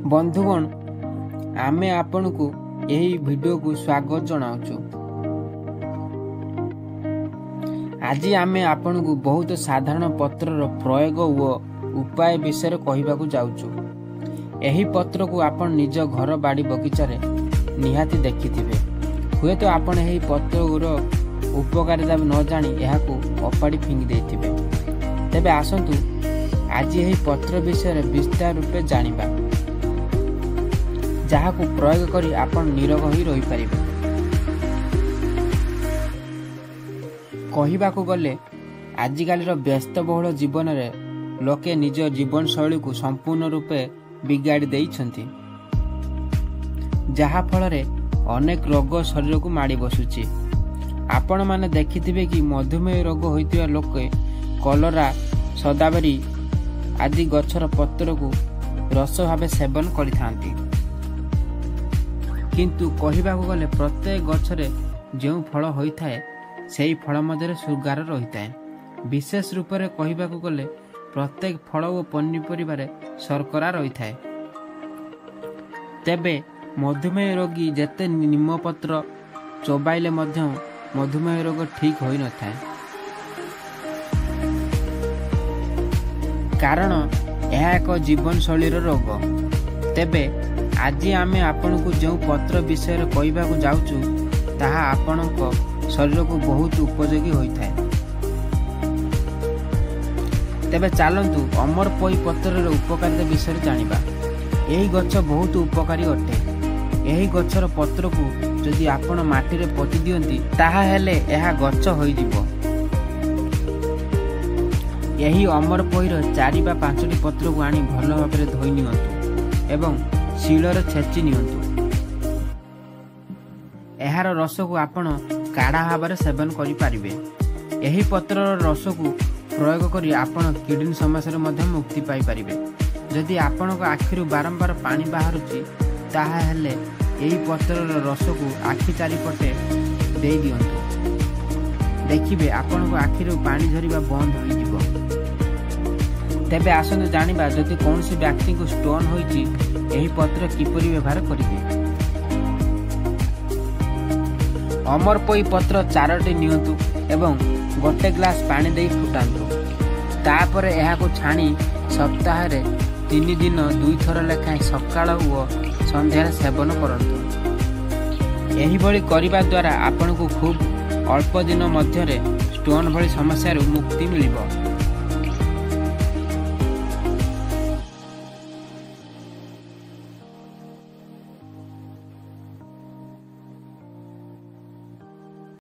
ବନ୍ଧୁଗଣ, ଆମେ ଆପଣଙ୍କୁ ଏହି ଭିଡ଼ିଓକୁ ସ୍ୱାଗତ ଜଣାଉଛୁ। ଆଜି ଆମେ ଆପଣଙ୍କୁ ବହୁତ ସାଧାରଣ ପତ୍ରର ପ୍ରୟୋଗ ଓ ଉପାୟ ବିଷୟରେ କହିବାକୁ ଯାଉଛୁ। ଏହି ପତ୍ରକୁ ଆପଣ ନିଜ ଘର ବାଡ଼ି ବଗିଚାରେ ନିହାତି ଦେଖିଥିବେ। ହୁଏତ ଆପଣ ଏହି ପତ୍ରର ଉପକାରିତା ନ ଜାଣି ଏହାକୁ ଅପାଡ଼ି ଫିଙ୍ଗି ଦେଇଥିବେ। ତେବେ ଆସନ୍ତୁ ଆଜି ଏହି ପତ୍ର ବିଷୟରେ ବିସ୍ତାର ରୂପେ ଜାଣିବା, ଯାହାକୁ ପ୍ରୟୋଗ କରି ଆପଣ ନିରୋଗ ହୋଇ ରହିପାରିବେ। କହିବାକୁ ଗଲେ ଆଜିକାଲିର ବ୍ୟସ୍ତବହୁଳ ଜୀବନରେ ଲୋକେ ନିଜ ଜୀବନଶୈଳୀକୁ ସମ୍ପୂର୍ଣ୍ଣ ରୂପେ ବିଗାଡ଼ି ଦେଇଛନ୍ତି, ଯାହାଫଳରେ ଅନେକ ରୋଗ ଶରୀରକୁ ମାଡ଼ି ବସୁଛି। ଆପଣମାନେ ଦେଖିଥିବେ କି ମଧୁମେହ ରୋଗ ହୋଇଥିବା ଲୋକେ କଲରା, ସଦାବେରୀ ଆଦି ଗଛର ପତ୍ରକୁ ରସ ଭାବେ ସେବନ କରିଥାନ୍ତି। କିନ୍ତୁ କହିବାକୁ ଗଲେ ପ୍ରତ୍ୟେକ ଗଛରେ ଯେଉଁ ଫଳ ହୋଇଥାଏ, ସେହି ଫଳ ମଧ୍ୟରେ ସୁଗାର ରହିଥାଏ। ବିଶେଷ ରୂପରେ କହିବାକୁ ଗଲେ ପ୍ରତ୍ୟେକ ଫଳ ଓ ପନିପରିବାରେ ଶର୍କରା ରହିଥାଏ। ତେବେ ମଧୁମେହ ରୋଗୀ ଯେତେ ନିମପତ୍ର ଚୋବାଇଲେ ମଧ୍ୟ ମଧୁମେହ ରୋଗ ଠିକ୍ ହୋଇନଥାଏ, କାରଣ ଏହା ଏକ ଜୀବନଶୈଳୀର ରୋଗ। ତେବେ ଆଜି ଆମେ ଆପଣଙ୍କୁ ଯେଉଁ ପତ୍ର ବିଷୟରେ କହିବାକୁ ଯାଉଛୁ, ତାହା ଆପଣଙ୍କ ଶରୀରକୁ ବହୁତ ଉପଯୋଗୀ ହୋଇଥାଏ। ତେବେ ଚାଲନ୍ତୁ ଅମରପୋଇ ପତ୍ରର ଉପକାରିତା ବିଷୟରେ ଜାଣିବା। ଏହି ଗଛ ବହୁତ ଉପକାରୀ ଅଟେ। ଏହି ଗଛର ପତ୍ରକୁ ଯଦି ଆପଣ ମାଟିରେ ପୋତି ଦିଅନ୍ତି, ତାହା ହେଲେ ଏହା ଗଛ ହୋଇଯିବ। ଏହି ଅମରପୋଇର 4 ବା 5ଟି ପତ୍ରକୁ ଆଣି ଭଲ ଭାବରେ ଧୋଇ ନିଅନ୍ତୁ ଏବଂ ଶିଳରେ ଛେଚି ନିଅନ୍ତୁ। ଏହାର ରସକୁ ଆପଣ କାଢ଼ା ଭାବରେ ସେବନ କରିପାରିବେ। ଏହି ପତ୍ରର ରସକୁ ପ୍ରୟୋଗ କରି ଆପଣ କିଡ଼ନୀ ସମସ୍ୟାରୁ ମଧ୍ୟ ମୁକ୍ତି ପାଇପାରିବେ। ଯଦି ଆପଣଙ୍କ ଆଖିରୁ ବାରମ୍ବାର ପାଣି ବାହାରୁଛି, ତାହା ହେଲେ ଏହି ପତ୍ରର ରସକୁ ଆଖି ଚାରିପଟେ ଦେଇ ଦିଅନ୍ତୁ। ଦେଖିବେ ଆପଣଙ୍କ ଆଖିରୁ ପାଣି ଝରିବା ବନ୍ଦ ହୋଇଯିବ। ତେବେ ଆସନ୍ତୁ ଜାଣିବା, ଯଦି କୌଣସି ବ୍ୟକ୍ତିଙ୍କୁ ଷ୍ଟୋନ୍ ହୋଇଛି, ଏହି ପତ୍ର କିପରି ବ୍ୟବହାର କରିବେ। ଅମରପୋଇ ପତ୍ର 4ଟି ନିଅନ୍ତୁ ଏବଂ ଗୋଟେ ଗ୍ଲାସ୍ ପାଣି ଦେଇ ଫୁଟାନ୍ତୁ। ତାପରେ ଏହାକୁ ଛାଣି ସପ୍ତାହରେ 3 ଦିନ 2ଥର ଲେଖାଏଁ ସକାଳ ଓ ସନ୍ଧ୍ୟାରେ ସେବନ କରନ୍ତୁ। ଏହିଭଳି କରିବା ଦ୍ୱାରା ଆପଣଙ୍କୁ ଖୁବ୍ ଅଳ୍ପ ଦିନ ମଧ୍ୟରେ ଷ୍ଟୋନ୍ ଭଳି ସମସ୍ୟାରୁ ମୁକ୍ତି ମିଳିବ।